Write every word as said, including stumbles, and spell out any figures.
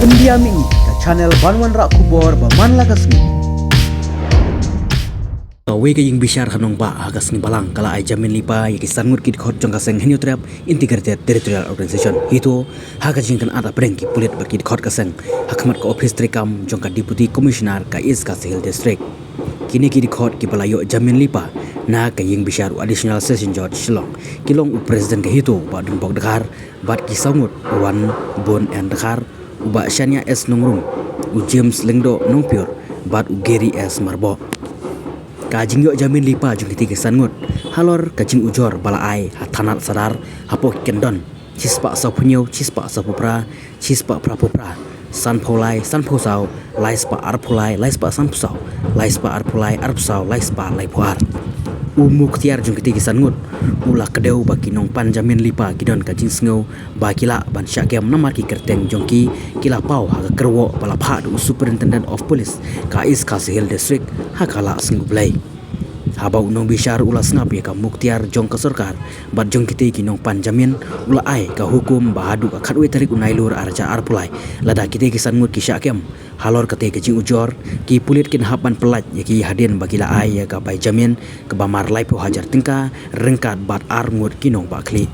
India Mini, ka channel ban wanrah khubor ba man la ka sngi. Kawei ka ïing bishar ha Nongbah ha ka sngi Balang ka la ai jamin lypa ïa ki san ngut ki dkhot jong ka seng Hynñiewtrep Integrated Territorial Organization HITO, ha ka jingkynad hapdeng ki pulit bad ki dkhot ka seng, ha khmat ka ophis treikam jong ka Deputy Commissioner ka East Khasi Hills District. Kine ki dkhot kiba la ïoh jamin lypa na ka ïing bishar u Additional Session Judge Shillong ki long u President ka HITO Bah Donbok Dkhar, bad ki saw ngut, u Wanbun N Dkhar, u Bah Shania S Nongrum, u James Lyngdoh Nongpyiur, bad u Gary S Myrboh. Ka jingïoh jamin lypa jong kitei ki san ngut halor ka jingujor ba la ai ha thanat sadar hapoh ki kyndon shispah sawphew hynñiew, shispah sawphew phra, shispah phraphew phra, sanphew lai, sanphew saw, laispah arphew lai, laispah sanphew saw, laispah arphew lai, arphew saw, laispah laiphew ar. U mukhtiar jong kitei ki san ngut u la kdew ba ki nongpan jamin lypa ki don ka jingsngew ba ki lah ban shah kem namar ki kyrteng jong ki ki la paw ha ka kyrwoh ba la phah da u Superintendent of Police ka East Khasi Hills District ha ka la sngi U Blei. Haba u nongbishar u la sngap ïa ka mukhtiar jong ka sorkar bad jong kitei ki nongpan jamin, u la ai ka hukum ba haduh ka khatwei tarik u Nailur arhajar arphew lai, lada kitei ki san ngut ki shah kem halor katei ka jingujor, ki pulit kin hap ban pyllait ïa ki hadien ba ki la ai ïa ka bai jamin kaba mar laiphew hajar tyngka ryngkat bad ar ngut ki nongbah khlieh.